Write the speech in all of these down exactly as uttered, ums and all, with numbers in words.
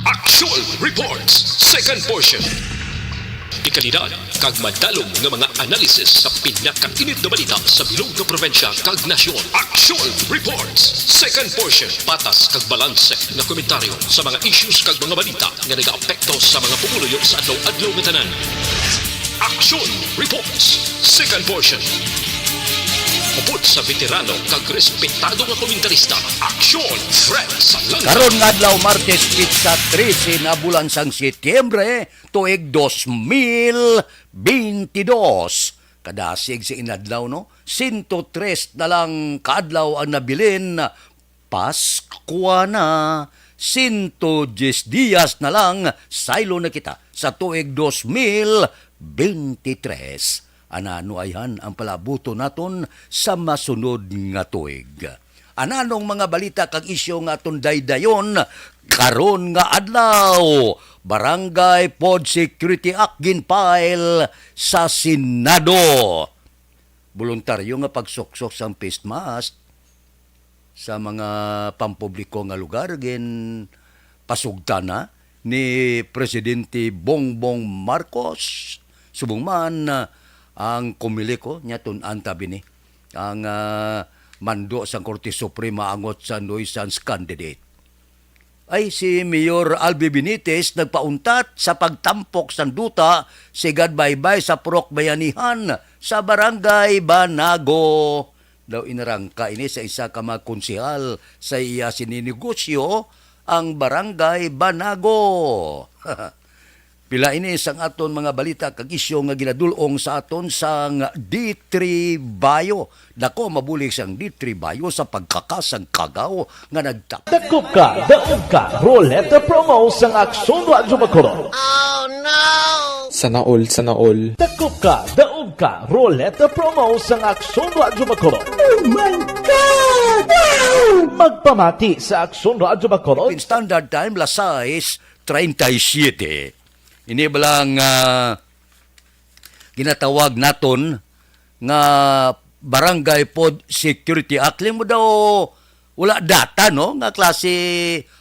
Action Reports, second portion. Dekalidad kag madalom nga mga analysis sa pinakainit nga balita sa bilog nga probinsya kag nasyon. Action Reports, second portion. Patas kag balanse nga komentaryo sa mga issues kag mga balita nga nagaapekto sa mga pumuluyo sa adlaw-adlaw nga tanan. Action Reports, second portion. Upod sa veterano kag respetado nga komentarista, Action Fred Salangga. Karon nga adlaw, Martes, pitsa trese na bulan sang Setyembre, tuig dos mil bentidós. Kadasig sa inadlaw, no? Sento tres na lang ka adlaw ang nabilin. Paskwa na, sento diyes dias na lang, saylo na kita sa tuig dos mil bentitres. Anano ayhan ang palabuton naton sa masunod nga tuig? Ananong mga balita kag isyu nga aton daydayon karon nga adlaw? Barangay Pod Security Act gin-file sa Senado. Boluntaryo nga pagsuksok sang face mask sa mga pampubliko nga lugar ginpasugtan na ni Presidente Bongbong Marcos. Subong man, ah, ang Comelec, oh, nya tun-an ta bini ang, ah, mando sang Korte Suprema angot sa nuisance candidate. Ay, si Mayor Albi Benitez nagpauntat sa pagtampok sang duta sa Igad Baybay sa Purok Bayanihan sa Barangay Banago. Daw inarangka ini sa isa ka mga konsehal sa iya sini negosyo, ang Barangay Banago. Pila ini sang aton mga balita kag isyu nga ginadul-ong sa aton sang D three Bayo. Dako mabulig sang D three Bayo sa pagkakasang kagaw nga nagtap. Dakop ka, daog ka, Roleta Promo sang Aksyon Radyo Bacolod. Sana all, sana all. Dakop ka, daog ka, Roleta Promo sang Aksyon Radyo Bacolod. Oh my God! Wow! Magpamati sa Aksyon Radyo Bacolod. In standard time, las sais treinta y siete. Ini bala nga ginatawag naton nga Barangay Pod Security Act. Limo daw wala data, no, nga klase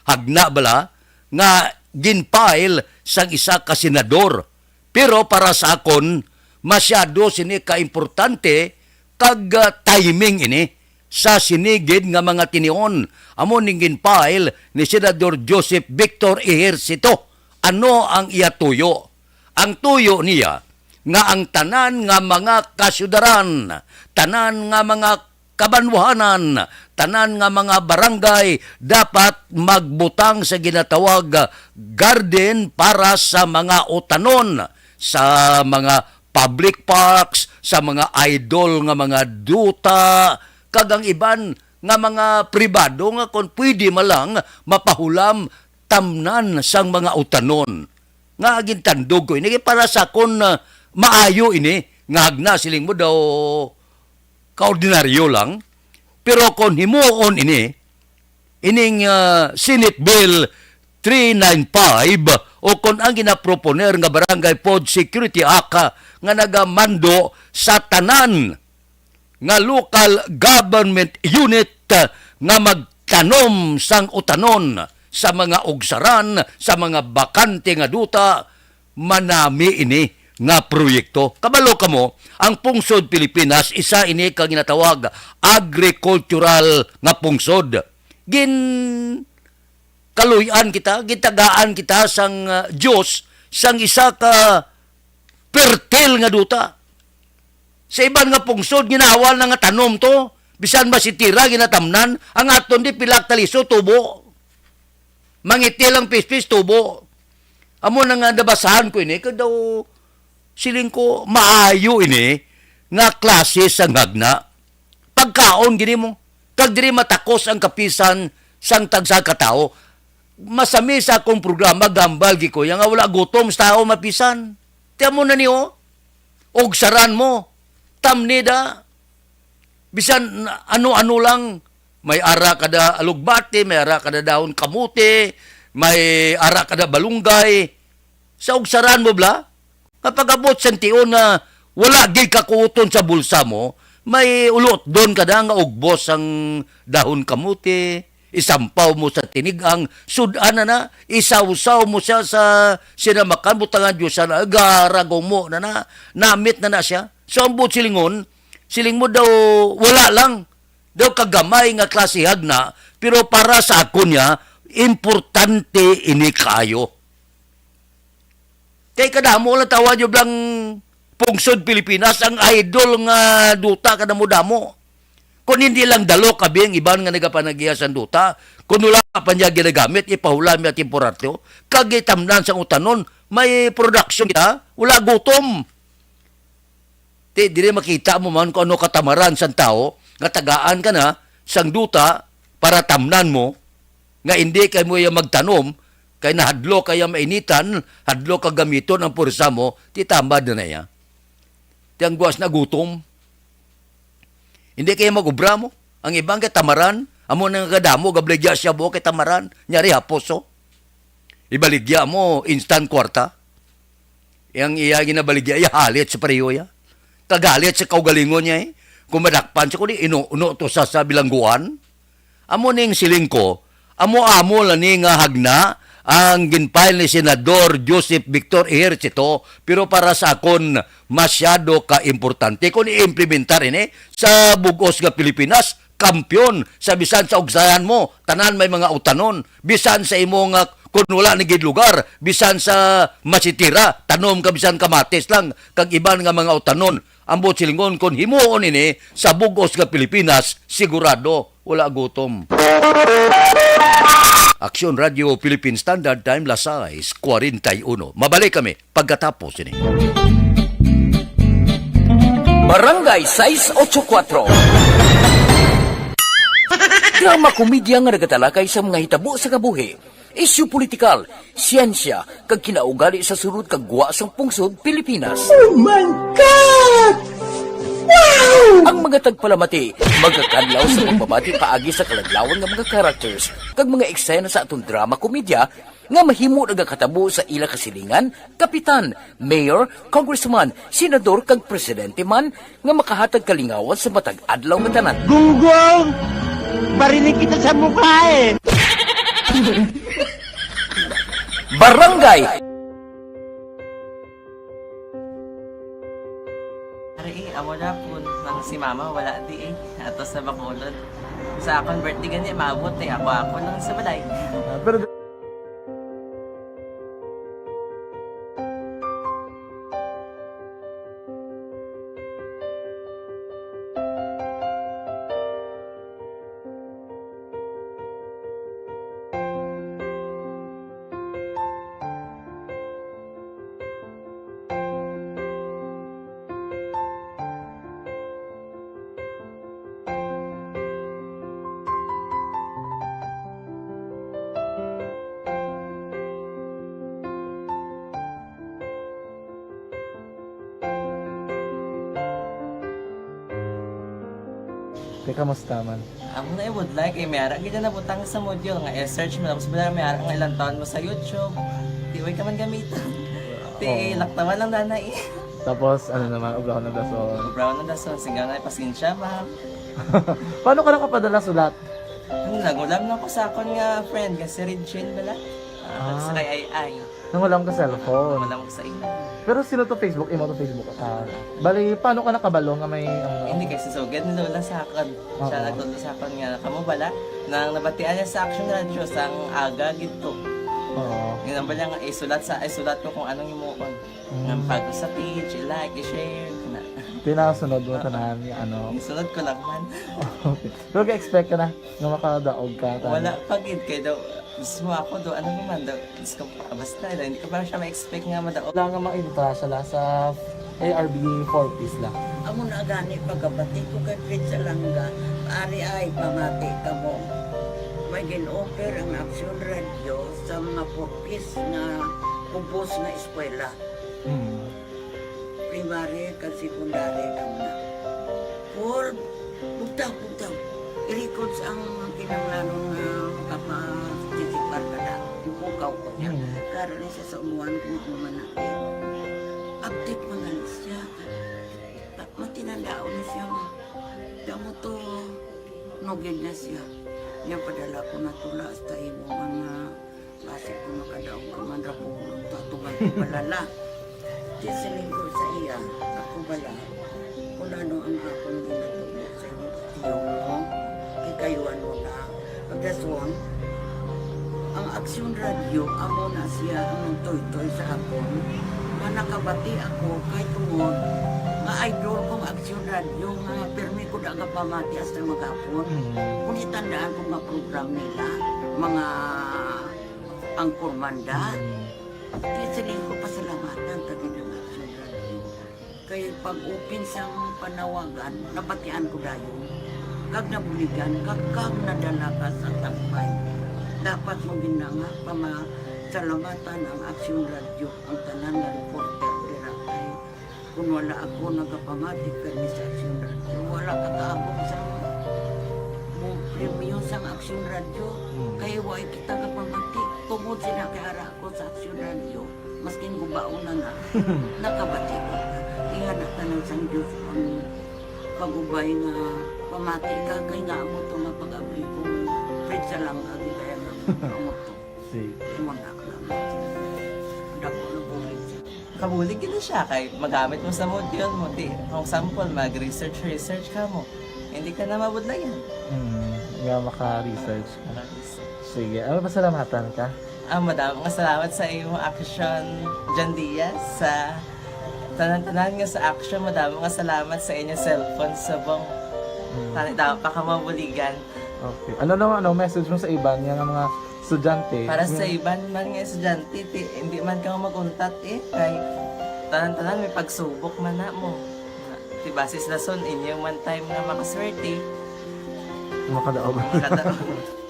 hagna bala nga gin-file sang isa ka senador. Pero para sa akon, masyado sini ka importante kag, ah, timing ini sa sini gid nga mga tinion. Amo ning gin-file ni Senador Joseph Victor Ejercito. Ano ang iya tuyo? Ang tuyo niya nga ang tanan nga mga kasyudaran, tanan nga mga kabanwahanan, tanan nga mga barangay dapat magbutang sa ginatawag garden para sa mga utanon, sa mga public parks, sa mga idol nga mga duta, kag ang iban nga mga pribado nga kon pwede man lang mapahulam tamnan sang mga utanon. Nga gintandog ko ini, kay para sa akon, ah, maayo ini, nga hagna siling mo daw kaordinaryo lang. Pero kon himuon ini, ining, ah, Senate Bill three nine five, o kon ang ginaproponer nga Barangay Food Security Act, ah, nga nagamando sa tanan nga local government unit, ah, nga magtanom sang utanon sa mga ugsaran, sa mga bakante nga duta, manami ini nga proyekto. Kabalo kamo, ang pungsod Pilipinas, isa ini ka ginatawag agricultural nga pungsod. Gin kaluy-an kita, gitagaan kita sang, ah, Dios sang isa ka pertil nga duta. Sa iban nga pungsod, ginaawal na nga tanom to. Bisan ba si tira ginatamnan, ang aton di pila ka taliso tubo. Mangitil ang pispis tubo. Amo na nga nabasahan ko ini, kag daw siling ko, maayo ini nga klase sang hagna. Pagkaon gini mo, kag diri matakos ang kapisan sang tagsa ka tawo. Masami sa akong programa, gambal gi ko, ya nga wala gutom sa tawo mapisan. Ti amo na ni, oh. Ugsaran mo. Tamnida. Bisan ano-ano lang, may ara kada alugbati, may ara kada dahon kamote, may ara kada balunggay. Sa ugsaran mo bala, nga pag-abot sang tion nga wala gid kakuuton sa bulsa mo, may ulotdon kada nga ugbos ang dahon kamote, Isampaw mo sa tinig-ang, sud-an na na, isawsaw mo siya sa sinamakan, butangan Dios na, garagumo na na, namit na na siya. So, ang buot silingon, siling mo daw, wala lang. Daw kagamay nga klase hagna, pero para sa akon niya, importante ini kaayo. Kay kadamo lang tawa jud lang pungsod Pilipinas ang idol nga duta, kadamo-damo. Kung hindi lang dalo kabi ang iban nga nagapanagiya sang duta, kung wala pa niya ginagamit, ipahula niya temporaryo, kag itamnan sang utanon, may production kita, wala gutom. Ti, diri makita mo man kung ano katamaran sang tawo nga tagaan ka na sang duta para tamnan mo, nga indi kay mo iya magtanom, kay nahadlok kaya mainitan, hadlok ka gamiton ang pwersa mo, ti tamad na na iya. Ti ang guas na gutom. Hindi kaya mag-obra mo. Ang iban kay tamaran, amo na nga kadamo, gabaligya siya buo kay tamaran. Nyari hapos, oh. Ibaligya mo, instant kwarta. Ang iya ginabaligya, iya halit sa pareho ya. Kagalit sa kaugalingon niya, eh. Kung madakpan siya, kundi ino-uno to sa, sa bilangguan. Amo ning siling ko, amo-amo lang ni nga hagna ang ginfile ni Senador Joseph Victor Ejercito, pero para sa akon, masyado ka importante kung i-implementar ini sa bug-os nga Pilipinas, kampiyon sa bisan sa ugsayan mo, tanan may mga utanon, bisan sa imo nga kun wala ni gid lugar, bisan sa masitira, tanom ka bisan kamatis lang, kag iban nga mga utanon. Ang buot silingon, kon himuon ini sa bug-os nga Pilipinas, sigurado wala gutom. Aksyon Radio Philippine Standard Time, las sais cuarenta y uno. Mabalik kami pagkatapos ini. Barangay sais ocho kuatro. Drama komedya nga nagatalakay sa mga hitabo sa kabuhi, isyu politikal, siyensya, kag kinaugali sa sulod kag gwa sang pungsod Pilipinas. Oh my God! Wow! Ang mga tagpalamati magakadlaw sa pagbabati paagi sa kaladlawan nga mga characters kag mga eksena sa aton drama komedya nga mahimo nagakatabo sa ila kasilingan, kapitan, mayor, congressman, senador, kag presidente man nga makahatag kalingawan sa matag adlaw nga tanan. Gunggong! Barinig kita sa mukha, eh! Barangay. Ari, eh, amo na po, nang si mama wala di, eh. Ato sa Bacolod. Sa akon birthday gani, maabot, eh. Ako, ako lang sa balay. Ah, pero Te, kamusta man? Amo na, eh, would like, eh, may ara gid na butang sa module nga i-search mo, tapos wala, may ara nga ilang taon mo sa YouTube. Di, way ka man gamiton. Di, oh, laktawan lang, nanay. Tapos, ano naman, ubrahon ng dason. Ubrahon ng dason, sige na, pasensya, ma'am. Paano ka nakapadala sulat? Ano, nangulam na ako sa akon nga friend, nga si Regine bala. Ah, ah, sa kay Ay Ay. Nangulam ka cellphone? Nangulam ko sa imo. Pero sino to Facebook? Imo to Facebook? Ah, bali, paano ka nakabalo nga may, ano? Hindi, kay si Sugad ni Lola sa akon. Siya, oo, nagtudlo sa akon nga, kamo bala, nang nabatian niya sa Action Radio, sang aga gid to. Oo. Yun ang bala nga, isulat sa, isulat ko kung anong himuon. Mm. Nga pag sa page, i-like, i-share, na. Tinasunod mo tanan, ano? Isunod ko lang man. Okay. Pero ka-expect ka na nga makadaog ka, tanan? Wala pa gid, kay daw, mismo ako daw, ano naman daw, Diyos ko, basta daw, hindi ko pa siya ma-expect nga madaog. Wala nga maintra siya la sa A R B four Ps la. Amo na gani pagkabati ko kay Fred Salanga, ari ay pamati kamo. May gin-offer ang Action Radio sa mga four Ps nga ubos nga eskwela. Mm. Primary kag secondary kamo na. Paul, bugtaw, bugtaw. I-record sa ang kinahanglanon nga makapatisipar ka na. Ipukaw ko niya. Mm. Karon ni sa umuan kung ano man na. Update man gani siya. Pa-, matinandaon na siya nga. Damo to, nugid na siya. Niya padala ko na tula hasta imo man nga basi ko makadaog ka man ra puno to atuman ko balala. Di siling ko sa iya, ako bala, kung ano ang akong ginatubo sa imo, tiyo mo, kikayuan mo na. Pagdason, ang Aksyon Radyo, amo na siya ang nagtoytoy sa akon nga nakabati ako kay tungod nga idol kong Aksyon Radyo nga pirmi ko da nga pamati hasta maghapon. Mm. Kung itandaan ko nga program nila, mga angkor manda, Mm. di siling ko pasalamatan ta gid ang Aksyon Radyo. Kay pag-open sang panawagan, nabatian ko dayon. Kag nabuligan, kag, kag nadala ka sa tampay. Dapat mo gid na nga pamasalamatan ang Aksyon Radyo, ang tanan nga reporter dira kay kung wala ako nagapamati kani sa Aksyon Radyo, wala ka kaabot sa mo premyo sang Aksyon Radyo. Hmm. Kay wala kita kapamati. Tungod sila kay ara ako sa Aksyon Radyo, maskin gubaon na na, nakabati ko. Ingana tanan sang Diyos ang pag-ubay nga pamati ka kay nga amo to nga pag-abli ko. Pritsa lang agi kaya nga amo to. Sige. Imo na lang. Dako na bulig siya. Kabulig gid na siya kay magamit mo sa module mo. Di, for example, mag-research, research ka mo. Hindi ka na mabudlayan. Hmm, nga maka-research ka. Maka-research. Sige, ano, pasalamatan ka? Ah, madamo nga salamat sa imo Aksyon, John Diaz, sa tanan-tanan nga sa Aksyon. Madamo nga salamat sa inyo cellphone subong. Hmm. Tani daw pa ka mabuligan. Okay. Ano naman, ano, message mo sa iban nga, nga mga estudyante? Para sa Hmm. iban man nga estudyante, ti, hindi man ka mag-untat eh. Kay tanan-tanan may pagsubok man na mo. Ti basis lason, inyo man time nga makaswerte. Makadaog. Makadaog.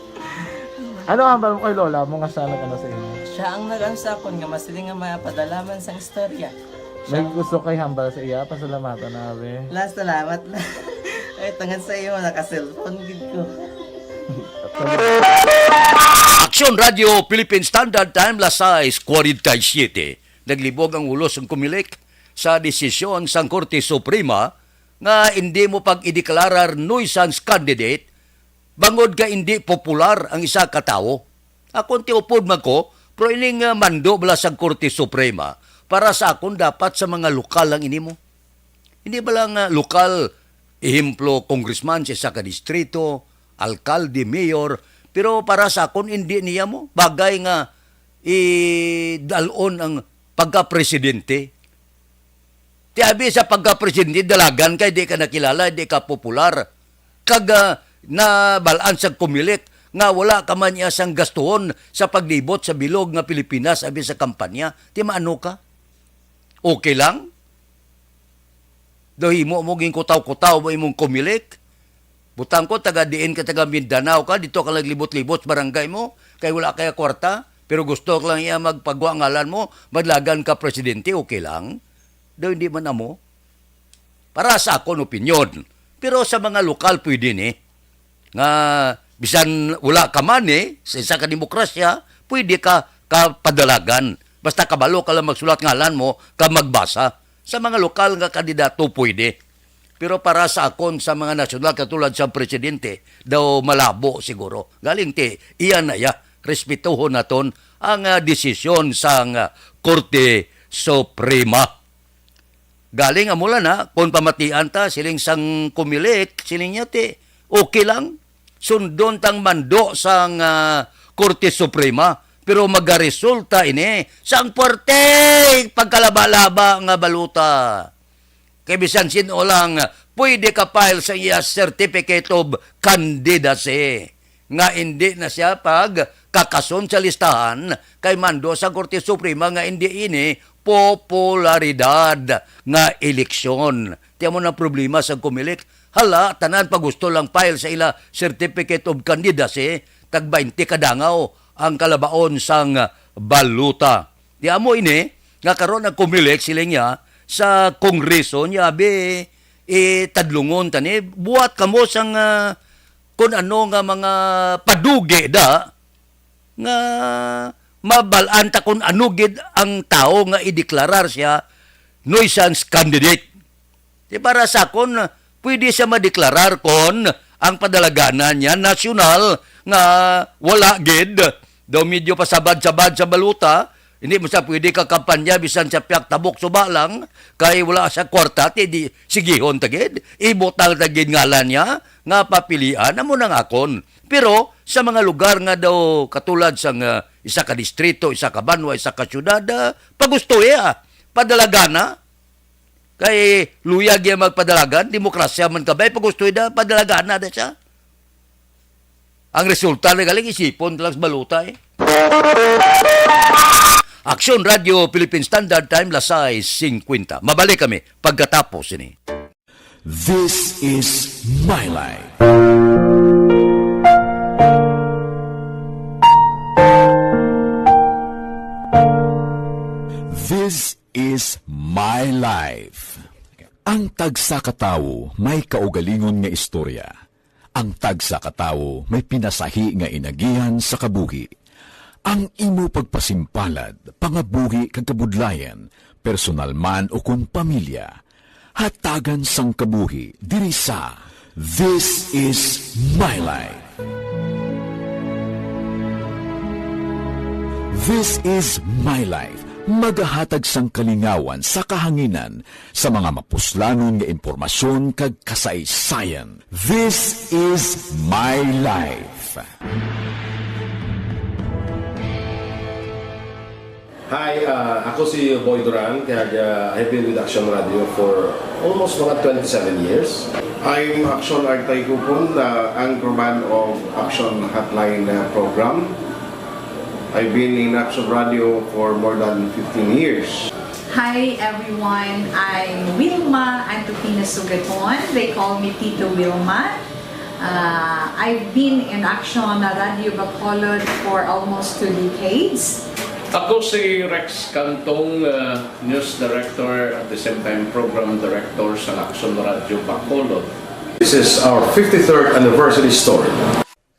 Ano ang hambal mo kay lola mo nga siya nag-ano sa imo? Siya ang nag-ano sa akon nga masiling nga mapadala man sang istorya. May Siya gusto kay hambal sa iya, pasalamatan na, be. La, salamat na. Ay, tungod sa iyo, naka-cellphone gid ko. Aksyon Radyo Philippine Standard Time, las sais cuarenta y siete. Naglibog ang ulo sang Comelec sa desisyon sang Korte Suprema nga indi mo pag-ideklarar nuisance candidate bangod kay indi popular ang isa ka tawo. Akon ti upod man ko, pero ining, ah, mando bala sa Korte Suprema, para sa akon dapat sa mga lokal lang ini mo. Hindi ba lang, ah, lokal, ehemplo, congressman sa isa ka distrito, alkalde, mayor, pero para sa akon, hindi niya mo. Bagay nga idalon ang pagka-presidente. Ti abi sa pagka-presidente, dalagan kay di ka nakilala, di ka popular. Kag, ah, nabal-an sa Comelec nga wala ka man niya sang gastuhon sa paglibot sa bilog nga Pilipinas abi sa kampanya. Ti maano ka? Okay lang? Daw himo mo ginkutaw-kutaw mo imong Comelec? Butang ko, taga diin ka, taga Mindanao ka, dito ka naglibot-libot sa barangay mo, kay wala kaya kwarta, pero gusto ka lang iya magpagwa ngalan mo, madlagan ka presidente, okay lang? Daw hindi man amo. Para sa akon opinyon. Pero sa mga lokal, pwede ni. Nga, bisan wala ka man eh, sa isa ka demokrasya, pwede ka, ka padalagan. Basta kabalo ka lang magsulat ngalan mo, ka magbasa. Sa mga lokal nga kandidato, pwede. Pero para sa akon, sa mga nasyonal, katulad sa presidente, daw malabo siguro. Galing ti, iya na ya, respetuhon naton ang, ah, desisyon sang, ah, Korte Suprema. Galing amo lang na, kung pamatian ta, siling sang Comelec, siling niya ti, okay lang. Sundon tang mando sang, ah, Korte Suprema, pero magaresulta ini sang puwerte pagkalaba-laba nga baluta. Kay bisan sin-o lang, pwede ka file sa iya Certificate of Candidacy nga indi na siya pagkakason sa listahan kay mando sa Korte Suprema nga indi ini popularidad nga eleksyon. Ti amo na problema sa Comelec. Hala, tanan pa gusto lang file sa ila Certificate of Candidacy, tag baynte ka dangaw ang kalabaon sang baluta. Ti amo ini nga karon ang Comelec, siling niya, sa Kongreso niya, abi, eh, tadlungon ta ni, buhat kamo sang, ah, kun ano nga mga padugi da nga mabal-an ta kun ano gid ang tawo nga ideklarar siya nuisance candidate. Di para sa akon, pwede siya madeklarar kon ang padalaganan niya nasyonal nga wala gid daw medyo pasabad-sabad sa baluta, hindi mo siya pwede kakampanya bisan sa piyak tabok suba lang, kay wala siya kwarta, ti di sigihon ta gid, ibutang ta gid ngalan niya nga papilian amo nang akon. Pero sa mga lugar nga daw katulad sang, ah, isa ka distrito, isa ka banwa, isa ka syudad, ah, pagustoy, ah, padalagana. Kay luyag iya magpadalagan, demokrasya man ka ba, eh, pagustoy da, padalagana da siya. Ang resulta na galing isipon lang sa baluta, eh. Aksyon Radio Philippine Standard Time, las sais singkwenta. Mabalik kami pagkatapos ini. This is my life. This is my life. Ang tagsa ka tawo may kaugalingon nga istorya. Ang tagsa ka tawo may pinasahi nga inagihan sa kabuhi. Ang imo pagpasimpalad, pangabuhi kag kabudlayan, personal man o kon pamilya, hatagan sang kabuhi diri sa This Is My Life. This Is My Life, magahatag sang kalingawan sa kahanginan sa mga mapuslanon nga impormasyon kag kasaysayan. This Is My Life. Hi, ah, ako si Boy Duran, kag, ah, I've been with Action Radio for almost mga twenty-seven years. I'm Action Artay Kupon, the anchorman of Action Hotline, uh, program. I've been in Action Radio for more than fifteen years. Hi everyone, I'm Wilma Antupina Sugaton. They call me Tito Wilma. Uh, I've been in Action Radio Bacolod for almost two decades. Ako si Rex Cantong, uh, news director, at the same time program director sa Action Radio Bacolod. This is our fifty-third anniversary story.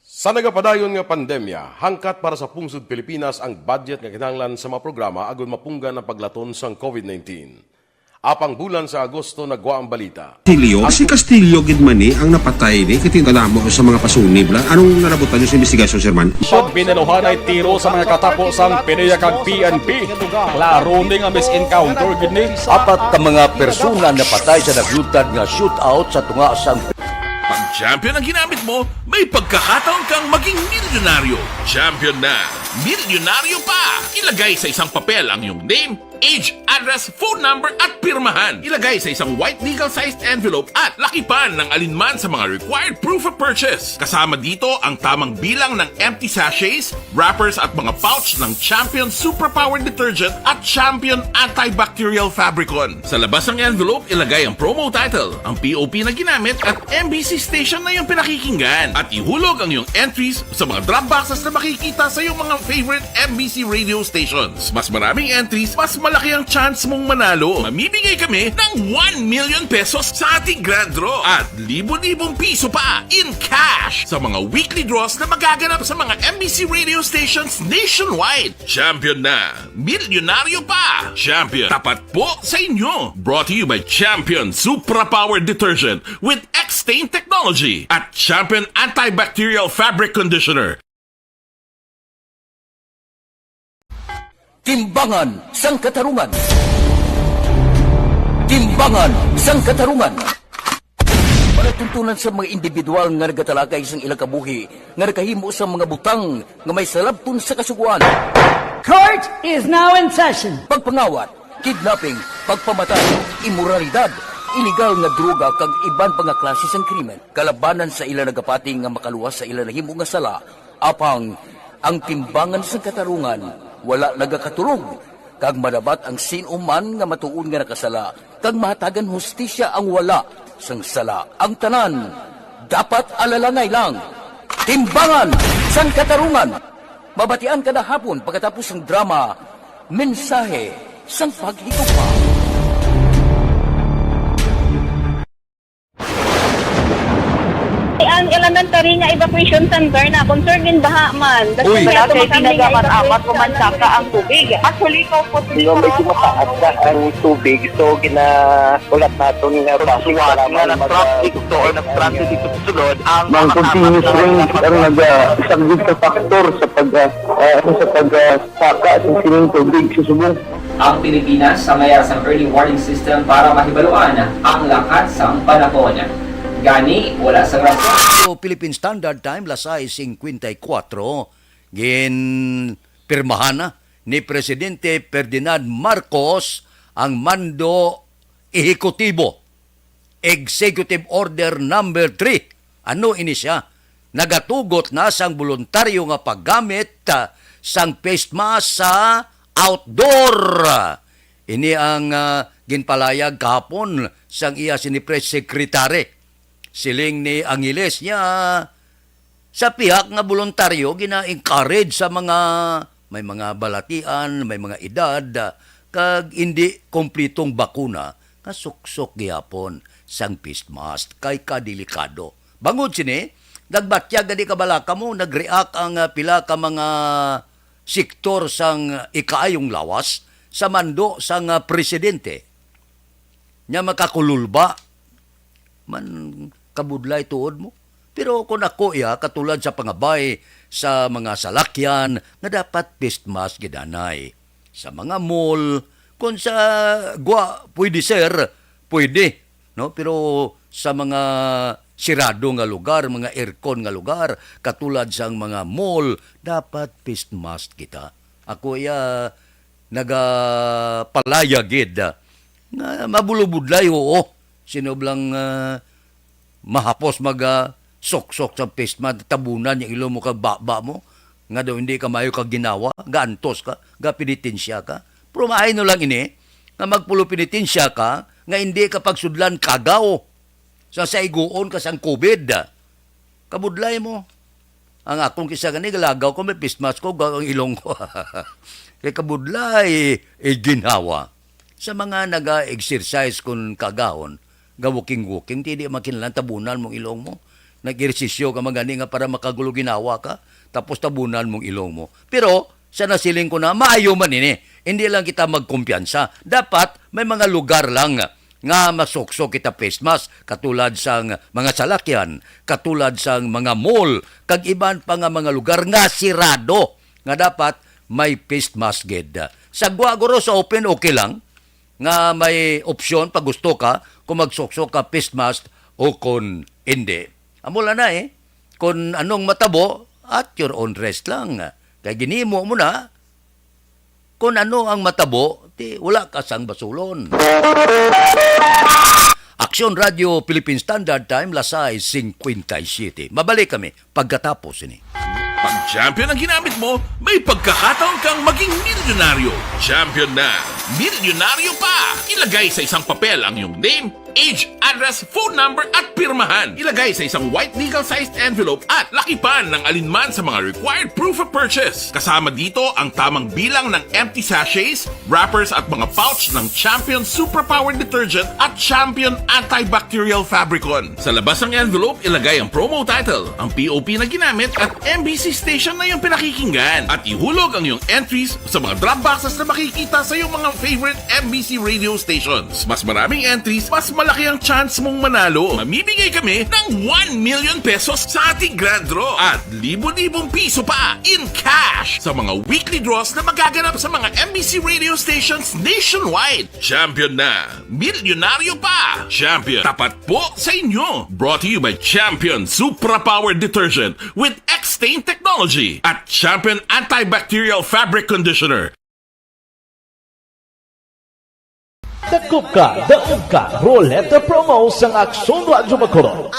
Sa nagapadayon nga pandemya, hangkat para sa pungsod Pilipinas ang budget nga kinahanglan sa mga programa agud mapunggan ang paglaton sang COVID nineteen. Apang bulan sa Agosto nagwa ang balita. Castillo? Si Castillo gid man ni ang napatay ni, kay kadamo sa mga pasunib lang. Anong narabutan niyo sa investigasyon, Sir Man? Pag binaluhanay tiro sa mga katapo sang PDEA kag P N P. Klaro ni nga misencounter gid ni. Apat ka mga persona napatay sa naglutad nga shootout sa tunga sang Pag champion ang ginamit mo, may pagkakataon kang maging milyonaryo. Champion na! Milyonaryo pa! Ilagay sa isang papel ang iyong name, age, address, phone number, at pirmahan. Ilagay sa isang white legal-sized envelope at lakipan ng alinman sa mga required proof of purchase. Kasama dito ang tamang bilang ng empty sachets, wrappers, at mga pouch ng Champion Superpower Detergent at Champion Antibacterial Fabricon. Sa labas ng envelope, ilagay ang promo title, ang P O P na ginamit, at M B C station na iyong pinakikinggan. At ihulog ang iyong entries sa mga drop boxes na makikita sa iyong mga favorite M B C radio stations. Mas maraming entries, mas malaki ang chance mong manalo. Mamimigay kami ng one million pesos sa ating grand draw at libo-libong piso pa in cash sa mga weekly draws na magaganap sa mga M B C radio stations nationwide. Champion na! Milyonaryo pa! Champion, tapat po sa inyo! Brought to you by Champion Supra Power Detergent with X-Stain Technology at Champion Antibacterial Fabric Conditioner. Timbangan sang Katarungan. Timbangan sang Katarungan. Palatuntunan sa mga individual nga nagatalakay sang ilang kabuhi nga nakahimo sa mga butang nga may salabton sa Kasugoan. Court is now in session. Pagpangawat, kidnapping, pagpamatay, imoralidad, iligal nga droga, kag iban pa nga klase sang krimen. Kalabanan sa ila nagapati nga makaluwas sa ila nahimo nga sala, apang ang timbangan sang katarungan wala nagakatulog, kag madabat ang sin-o man nga matuod nga nakasala, kag mahatagan hustisya ang wala sang sala. Ang tanan dapat alalangay lang. Timbangan sang Katarungan. Mabatian kada hapon pagkatapos sang drama, Mensahe sang Paghigugma. Ang Ang elementary nga evacuation center na concern din baha man. That's Uy. Why Wala ato kay makami nga tinaga man, evacuation amat ko man center. Saka ang tubig. Actually, ko po Di ba, medyo mataas na ang tubig, so ginaulat naton nga Ang traffic suwat para nga man nag-traffic mag-, ito or nag-traffic ito sulod, ang Ang makakamit continuous na rain ang ang pag- naga-, isa gid ka factor sa pag, ah, ah, ano, sa pag, ah, saka sa sining tubig sa Subo. Ang Pilipinas sa mayar sang early warning system para mahibaluan ang lakat sang panahon. Gani, wala sang rason. So, Philippine Standard Time, las sais cincuenta y cuatro, ginpirmahan na ni Presidente Ferdinand Marcos ang mando ehekutibo, Executive Order Number Three. Ano ini sia? Nagatugot na sang boluntaryo nga paggamit, ah, sang face mask sa outdoor. Ini ang, ah, ginpalayag kahapon sang iya sini press secretary. Siling ni Angeles niya, sa pihak nga boluntaryo, gina-encourage sa mga may mga balatian, may mga edad, ah, kag indi kompletong bakuna, nga suksok gihapon sang face mask kay kadelikado. Bangod sini, nagbatyag gani kabalaka mo, nag-react ang, ah, pila ka mga sektor sang ikaayong lawas sa mando sang, ah, presidente. Nya makakululba man, kabudlay tuod mo. Pero kung ako iya, katulad sa pangabay sa mga salakyan nga dapat face mask gid anay. Sa mga mall, kung sa gwa, pwede, sir, pwede, no? Pero sa mga sirado nga lugar, mga aircon nga lugar, katulad sang mga mall, dapat face mask kita. Ako iya nagapalaya gid, ah, nga mabulubudlay, oo. Sino blang, ah, mahapos mag, ah, soksok sa face mask, tabunan yung ilong mo kag baba mo, nga daw hindi ka maayo kag ginawa, gaantos ka, gapenitensya ka. Pero maayo no lang ini, nga magpulopenitensya ka, nga hindi ka pagsudlan kagaw sa saiguon ka sang covid. Kabudlay mo. Ang akong kisa gani, galagaw ko, may face mask ko, ga-, ang ilong ko. Kay kabudlay, eh, ginhawa. Sa mga naga-exercise kun kagahon, ga-walking-walking, ti di makinlan tabunan mong ilong mo. Nag-ehersisyo ka man gani nga para makagulo ginawa ka, tapos tabunan mong ilong mo. Pero, sa nasiling ko na, maayo man ini. Hindi lang kita magkumpiyansa. Dapat may mga lugar lang nga masuksok kita face mask, katulad sang mga salakyan, katulad sang mga mall, kag iban pa nga mga lugar nga sirado, nga dapat may face mask gid. Sa gwa, guro, sa open, okay lang nga may opsyon pag gusto ka kung magsuksok ka face mask o kung hindi. Amo lang na eh. Kung anong matabo, at your own risk lang. Kay ginimo mo na, kung ano ang matabo, ti wala ka sang basulon. Aksyon Radio Philippine Standard Time, las sais cincuenta y siete. Mabalik kami pagkatapos ini. Pag champion ang ginamit mo, may pagkakataon kang maging milyonaryo. Champion na, milyonaryo pa! Ilagay sa isang papel ang iyong name, age, address, phone number, at pirmahan. Ilagay sa isang white legal-sized envelope at lakipan ng alinman sa mga required proof of purchase. Kasama dito ang tamang bilang ng empty sachets, wrappers, at mga pouch ng Champion Superpower Detergent at Champion Antibacterial Fabricon. Sa labas ng envelope, ilagay ang promo title, ang P O P na ginamit, at M B C station na iyong pinakikinggan. At ihulog ang iyong entries sa mga drop boxes na makikita sa iyong mga favorite M B C radio stations. Mas maraming entries, mas malaki ang chance mong manalo. Mamimigay kami ng one million pesos sa ating grand draw at libo-libong piso pa in cash sa mga weekly draws na magaganap sa mga M B C radio stations nationwide. Champion na! Milyonaryo pa! Champion, tapat po sa inyo! Brought to you by Champion Supra Power Detergent with X-Stain Technology at Champion Antibacterial Fabric Conditioner. Dakop ka, daog ka, Roleta Promo sang Aksyon Radyo Bacolod.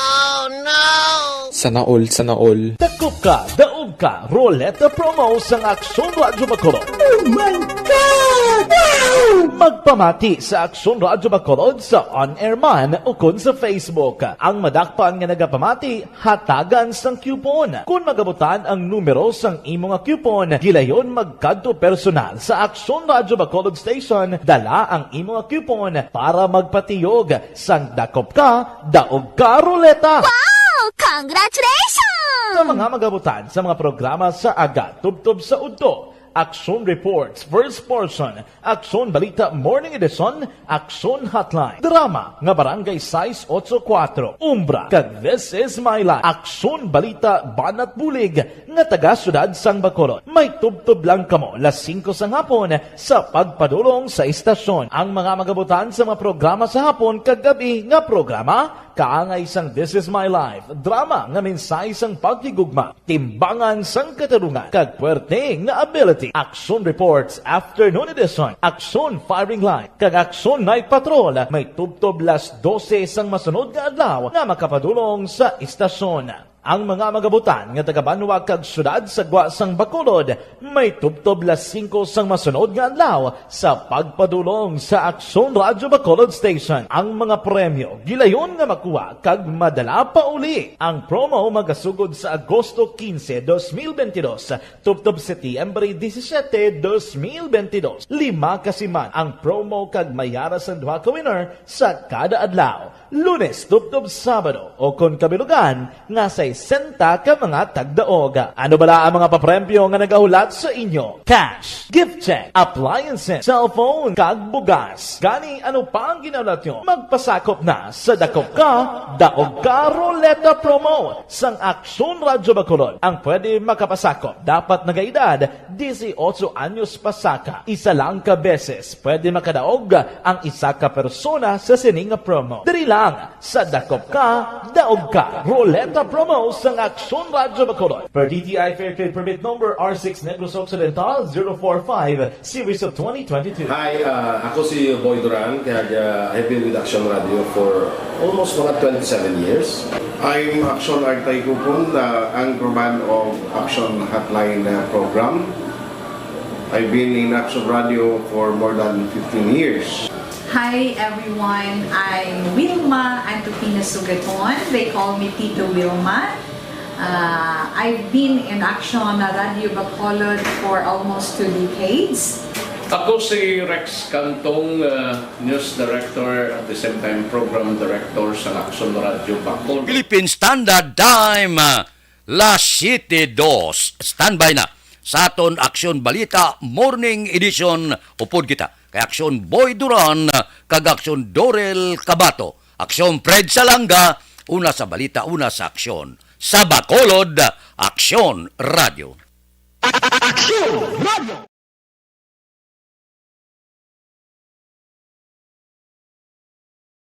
Sana all, sana all. Dakop ka, daog ka, Roleta Promo sang Aksyon Radyo Bacolod. Oh my God! Wow! Magpamati sa Aksyon Radyo Bacolod sa on-air man ukon sa Facebook. Ang madakpan nga nagapamati, hatagan sang coupon. Kon magabutan ang numero sang imo nga coupon, gilayon magkadto personal sa Aksyon Radyo Bacolod Station, dala ang imo nga coupon para magpatiyog sang dakop ka, daog ka, Roleta. Wow! Congratulations! Sa mga magabutan sa mga programa sa aga, tubtob sa udto, Aksyon Reports, First Portion, Aksyon Balita Morning Edition, Aksyon Hotline, drama nga Barangay sais ocho kuwatro, Umbra, kag This Is My Life, Aksyon Balita Banat Bulig nga taga Siyudad sang Bacolod. May tubtob lang kamo las singko sang hapon sa pagpadulong sa istasyon. Ang mga magabutan sa mga programa sa hapon kag gabi nga programa, kaangay sang This Is My Life, drama nga mensahe sang paghigugma, timbangan sang katarungan, kag puwerte nga ability. Aksyon Reports Afternoon Edition, Aksyon Firing Line, kag Aksyon Night Patrol may tubtob las dose sang masunod nga adlaw nga makapadulong sa istasyon. Ang mga magabutan nga taga-banwa kag siyudad sa gwa sang Bacolod may tubtob las singko sang masunod nga adlaw sa pagpadulong sa Aksyon Radyo Bacolod Station. Ang mga premyo gilayon nga makuha kag madala pa uli. Ang promo magasugod sa Agosto quince, dos mil veintidós, tubtob Setyembre disisiete, dos mil veintidós. Lima ka siman ang promo kag may ara sang duha ka winner sa kada adlaw, Lunes tubtob Sabado, o kon kabilugan nga sesenta ka mga tagdaog. Ano bala ang mga papremyo nga nagahulat sa inyo? Cash, gift check, appliances, cellphone, kag bugas. Gani, ano pa ang ginahulat nyo? Magpasakop na sa Dakop Ka, Daog Ka Ruleta Promo sang Aksyon Radyo Bacolod. Ang pwede makapasakop dapat nagaedad disiotso anyos pasaka. Isa lang ka beses pwede makadaog ang isa ka persona sa sini nga promo. Diri lang sa Dakop Ka, Daog Ka Ruleta Promo sang Aksyon Radyo Bacolod. Per D T I Fair Trade Permit Number R six Negros Occidental zero four five, Series of twenty twenty-two. Hi, uh, ako si Boy Duran, kag uh, I've been with Action Radio for almost mga twenty-seven years. I'm Action Artay Kupon, the anchorman of Action Hotline uh, program. I've been in Action Radio for more than fifteen years. Hi everyone, I'm Wilma Antupina Sugaton. They call me Tito Wilma. Uh, I've been in Action Radio Bacolod for almost two decades. Ako si Rex Cantong, uh, News Director, at the same time Program Director sa Action Radio Bacolod. Philippine Standard Time, ah, las siete dos. Standby na sa aton Aksyon Balita Morning Edition. Upod kita kay Aksyon Boy Duran kag Aksyon Dorel Cabato. Aksyon Fred Salanga, una sa balita, una sa aksyon. Sa Bacolod, Aksyon Radio. Aksyon Radio.